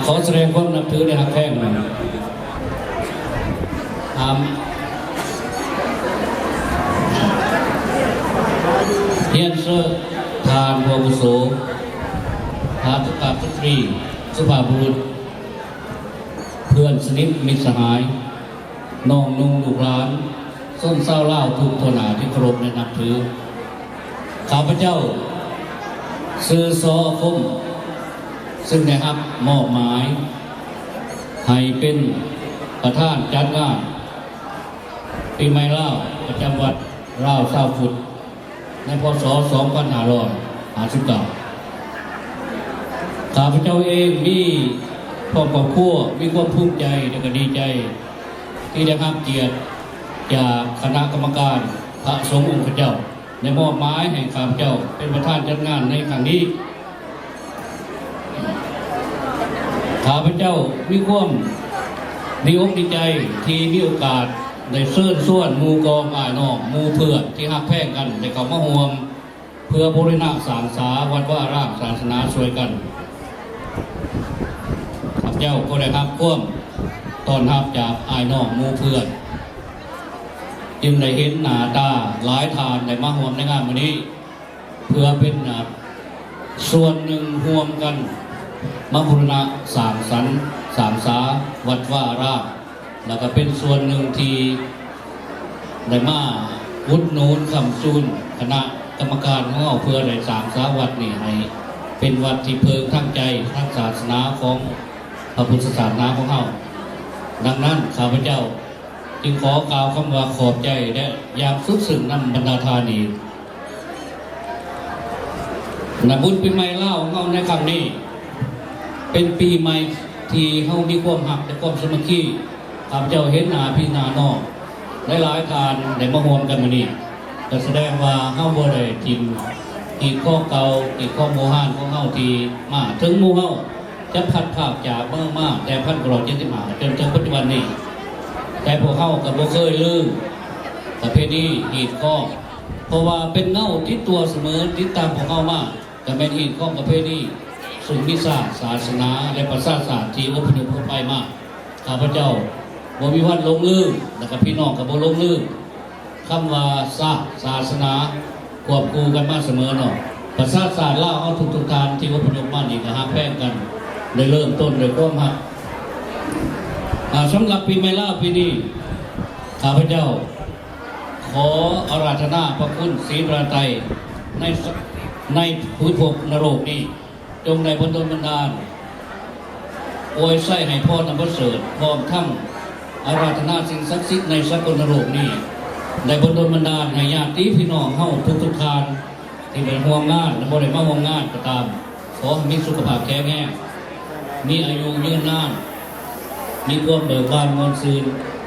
ຂໍສະແດງຄວາມນັບຖື ແລະ ຮັກແພງນຳ. ອາ ຮຽນເຊີນທ່ານຜູ້ອາວຸໂສ, ທ່ານສຸພາບສະຕຣີ, ສຸພາບບຸລຸດ, ເພື່ອນສະໜິດມິດສະຫາຍ, ນ້ອງນຸ່ງລູກຫຼານ, ຊົນຊາວລາວທຸກທົ່ວໜ້າທີ່ເຄົາລົບ ແລະ ນັບຖື. ຂ້າພະເຈົ້າ ຊື່ ຊໍ ອາຄົມ ຊຶ່ງໄດ້ຮັບມອບໝາຍໃຫ້ເປັນປະທານຈັດງານປີໃໝ່ລາວ ປະຈຳວັດລາວຊາວພຸດ ໃນ ພ.ສ. ສອງພັນຫ້າຮ້ອຍຫ້າສິບເກົ້າ. ຂ້າພະເຈົ້າເອງມີຄອບຄົວ ມີຄວາມພູມໃຈ ແລະ ກໍດີໃຈ ທີ່ໄດ້ຮັບກຽດຈາກຄະນະກຳມະການພະສົງອົງຄະເຈົ້າ ໄດ້ມອບໝາຍໃຫ້ຂ້າພະເຈົ້າເປັນປະທານຈັດງານໃນຄັ້ງນີ້. ຂ້າພະເຈົ້າມີຄວາມດີອົກດີໃຈທີ່ມີໂອກາດໄດ້ເຊີນຊວນໝູ່ກອງອ້າຍນ້ອງ ໝູ່ເພື່ອນທີ່ຮັກແພງກັນ ໄດ້ເຂົ້າມາຮ່ວມ ເພື່ອບູລະນະສ້າງສາວັດວາອາຣາມສາສະໜາຊ່ວຍກັນ. ຂ້າພະເຈົ້າກໍໄດ້ຮັບຄວາມຕ້ອນຮັບຈາກອ້າຍນ້ອງໝູ່ເພື່ອນ ຈຶ່ງໄດ້ເຫັນໜ້າຕາຫຼາຍທ່ານໄດ້ມາຮ່ວມໃນງານມື້ນີ້ ເພື່ອເປັນ ອາ ສ່ວນໜຶ່ງຮ່ວມກັນມາບູລະນະສ້າງສັນສ້າງສາວັດວາອາຣາມ. ແລ້ວກໍເປັນສ່ວນໜຶ່ງທີ່ໄດ້ມາອຸດໜູນຄ້ຳຊູນຄະນະກຳມະການຂອງເຮົາ ເພື່ອໄດ້ສ້າງສາວັດນີ້ໃຫ້ເປັນວັດທີ່ເພິ່ງທາງໃຈທາງສາສະໜາຂອງພະພຸດທະສາສະໜາຂອງເຮົາ. ດັ່ງນັ້ນ ຂ້າພະເຈົ້າຈຶ່ງຂໍກ່າວຄຳວ່າຂອບໃຈ ແລະ ຢ່າງສຸດຊຶ້ງນຳບັນດາທ່ານອີກ. ນະ ບຸນປີໃໝ່ລາວຂອງເຮົາໃນຄັ້ງນີ້ ເປັນປີໃໝ່ທີ່ເຮົາມີຄວາມຮັກ ແລະ ຄວາມສາມັກຄີ. ຂ້າພະເຈົ້າເຫັນໜ້າພີ່ໜ້ານ້ອງຫຼາຍໆທ່ານໄດ້ມາຮ່ວມກັນມື້ນີ້ ກໍສະແດງວ່າເຮົາບໍ່ໄດ້ຖິ້ມຮີດຄອງເກົ່າ ຮີດຄອງບູຮານຂອງເຮົາທີ່ມາເຖິງໝູ່ເຮົາ ຈະພັດພາກຈາກເມືອງມາແຕ່ພັນເກົ້າຮ້ອຍເຈັດສິບຫ້າ ຈົນເຖິງປັດຈຸບັນນີ້, ແຕ່ພວກເຮົາກໍບໍ່ເຄີຍລືມປະເພນີຮີດຄອງ, ເພາະວ່າເປັນເງົາຕິດຕົວສະເໝີ ຕິດຕາມພວກເຮົາມາ, ກໍແມ່ນຮີດຄອງປະເພນີ ຊຶ່ງມີຊາດ, ສາສະໜາ ແລະ ປະຊາຊາດທີ່ອົບພະຍົບອອກໄປມາ. ຂ້າພະເຈົ້າບໍ່ມີວັນຫຼົງລືມ ແລະ ກໍພີ່ນ້ອງກໍບໍ່ຫຼົງລືມ ຄຳວ່າຊາດ ສາສະໜາ ຄວບຄູ່ກັນມາສະເໝີເນາະ. ປະຊາຊາດລາວເຮົາທຸກໆທ່ານທີ່ອົບພະຍົບມານີ້ກໍຮັກແພງກັນ ໄດ້ເລີ່ມຕົ້ນດ້ວຍຄວາມຮັກ. ອາ ສຳລັບປີໃໝ່ລາວປີນີ້ ຂ້າພະເຈົ້າຂໍອາລາທະນາພະຄຸນສີພະລາໄຕໃນ ໃນພູພບນະໂລກນີ້ ຈົ່ງໄດ້ບັນດົນບັນດານ ອວຍໄຊໃຫ້ພອນອັນປະເສີດ, ພ້ອມທັງອາລາທະນາສິ່ງສັກສິດໃນສາກົນນະໂລກນີ້ ໄດ້ບັນດົນບັນດານໃຫ້ຍາດຕິພີ່ນ້ອງເຮົາທຸກໆທ່ານ ທີ່ໄດ້ຮ່ວມງານ ແລະ ບໍ່ໄດ້ມາຮ່ວມງານກໍຕາມ, ຂໍໃຫ້ມີສຸຂະພາບແຂງແຮງ, ມີອາຍຸຍືນນານ, ມີຄວາມເບີກບານມ່ວນຊື່ນ,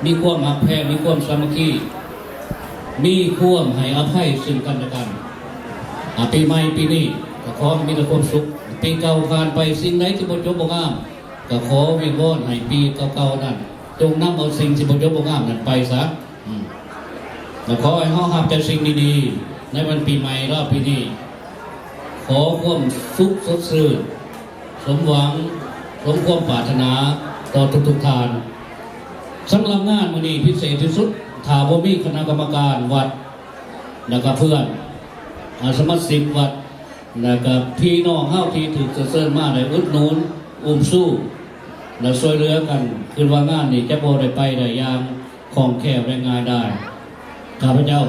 ມີຄວາມຮັກແພງ, ມີຄວາມສາມັກຄີ, ມີຄວາມໃຫ້ອະໄພຊຶ່ງກັນແລະກັນ. ອາ ປີໃໝ່ປີນີ້ກໍຂໍໃຫ້ມີແຕ່ຄວາມສຸກ. ປີເກົ່າຜ່ານໄປ, ສິ່ງໃດທີ່ບໍ່ຈົບບໍ່ງາມ ກໍຂໍວິງວອນໃຫ້ປີເກົ່າໆນັ້ນ ຈົ່ງນຳເອົາສິ່ງທີ່ບໍ່ຈົບບໍ່ງາມນັ້ນໄປຊະ. ອືມ ແລະ ຂໍໃຫ້ເຮົາຮັບແຕ່ສິ່ງດີໆ ໃນວັນປີໃໝ່ລາວປີນີ້. ຂໍຄວາມສຸກສົດຊື່ນ, ສົມຫວັງ, ສົມຄວາມປາດຖະໜາຕໍ່ທຸກໆທ່ານ. ສຳລັບງານມື້ນີ້ພິເສດທີ່ສຸດ, ຖ້າບໍ່ມີຄະນະກຳມະການວັດ ແລ້ວກໍເພື່ອນ ອາ ສະມາຊິກວັດ ແລ້ວກໍພີ່ນ້ອງເຮົາທີ່ຖືກເຊີນມາໄດ້ອຸດໜູນ ອຸ້ມຊູ ແລະ ຊ່ວຍເຫຼືອກັນ, ຄິດວ່າງານນີ້ຈະບໍ່ໄດ້ໄປໄດ້ຢ່າງຄ່ອງແຄ້ວ ແລະ ງ່າຍດາຍ. ຂ້າພະເຈົ້າ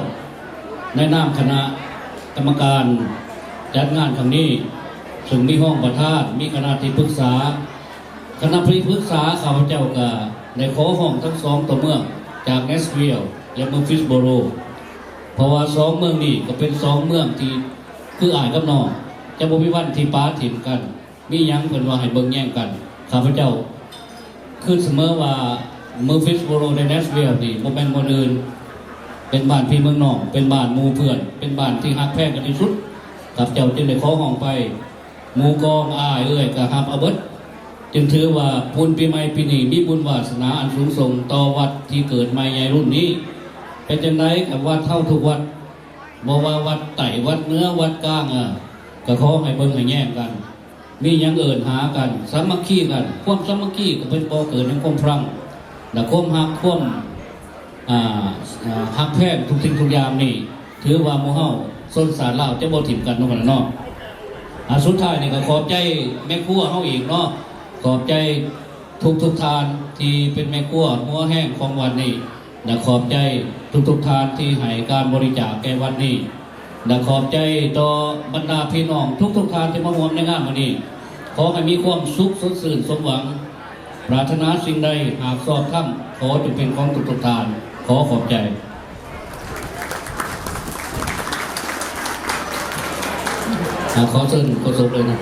ໃນນາມຄະນະກຳມະການຈັດງານຄັ້ງນີ້ ຊຶ່ງມີຮອງປະທານ, ມີຄະນະທີ່ປຶກສາ, ຄະນະທີ່ປຶກສາ ຂ້າພະເຈົ້າກໍໄດ້ຂໍຮ້ອງທັງສອງຕົວເມືອງ ຈາກ Nashville ແລະ Murfreesboro, ເພາະວ່າສອງເມືອງນີ້ກໍເປັນສອງເມືອງທີ່ຄືອ້າຍກັບນ້ອງ, ຈະບໍ່ມີວັນທີ່ປະຖິ້ມກັນ. ມີຫຍັງເພິ່ນວ່າໃຫ້ເບິ່ງແຍງກັນ. ຂ້າພະເຈົ້າຄິດສະເໝີວ່າ Murfreesboro ແລະ Nashville ນີ້ບໍ່ແມ່ນບ່ອນອື່ນ, ເປັນບ້ານພີ່ເມືອງນ້ອງ, ເປັນບ້ານໝູ່ເພື່ອນ, ເປັນບ້ານທີ່ຮັກແພງກັນທີ່ສຸດ. ຂ້າພະເຈົ້າຈຶ່ງໄດ້ຂໍຮ້ອງໄປ ໝູ່ກອງອ້າຍເອື້ອຍກໍຮັບເອົາເບິດ, ຈຶ່ງຖືວ່າບຸນປີໃໝ່ປີນີ້ມີບຸນວາສະໜາອັນສູງສົ່ງຕໍ່ວັດທີ່ເກີດໃໝ່ໃຫຍ່ລຸ້ນນີ້. ເປັນຈັ່ງໃດກັບວັດເຮົາທຸກວັດ, ບໍ່ວ່າວັດໃຕ້, ວັດເໜືອ, ວັດກາງ, ກໍຂໍໃຫ້ເບິ່ງໃຫ້ແຍງກັນ. ມີຫຍັງເອີ້ນຫາກັນ ສາມັກຄີກັນ. ຄວາມສາມັກຄີກໍເປັນບໍ່ເກີດແຫ່ງຄວາມພລັງ ແລະ ຄວາມຮັກ ຄວາມ ອ່າ ອ່າ ຮັກແພງທຸກສິ່ງທຸກຢ່າງນີ້ ຖືວ່າໝູ່ເຮົາຊົນຊາດລາວຈະບໍ່ຖິ້ມກັນເນາະ ເນາະ. ອ່າ ສຸດທ້າຍນີ້ກໍຂອບໃຈແມ່ຄົວເຮົາອີກເນາະ ຂອບໃຈທຸກໆທ່ານທີ່ເປັນແມ່ຄົວຫົວແຮງຂອງວັດນີ້ ແລະ ຂອບໃຈທຸກໆທ່ານທີ່ໃຫ້ການບໍລິຈາກແກ່ວັດນີ້ ແລະ ຂອບໃຈຕໍ່ບັນດາພີ່ນ້ອງທຸກໆທ່ານທີ່ມາຮ່ວມໃນງານມື້ນີ້. ຂໍໃຫ້ມີຄວາມສຸກສົດຊື່ນສົມຫວັງ ປາດຖະໜາສິ່ງໃດຫາກຊອບທຳ ຂໍຈົ່ງເປັນຂອງທຸກໆທ່ານ. ຂໍຂອບໃຈ. ອ່າ ຂໍເຊີນໂຄສົກເລີຍນະ.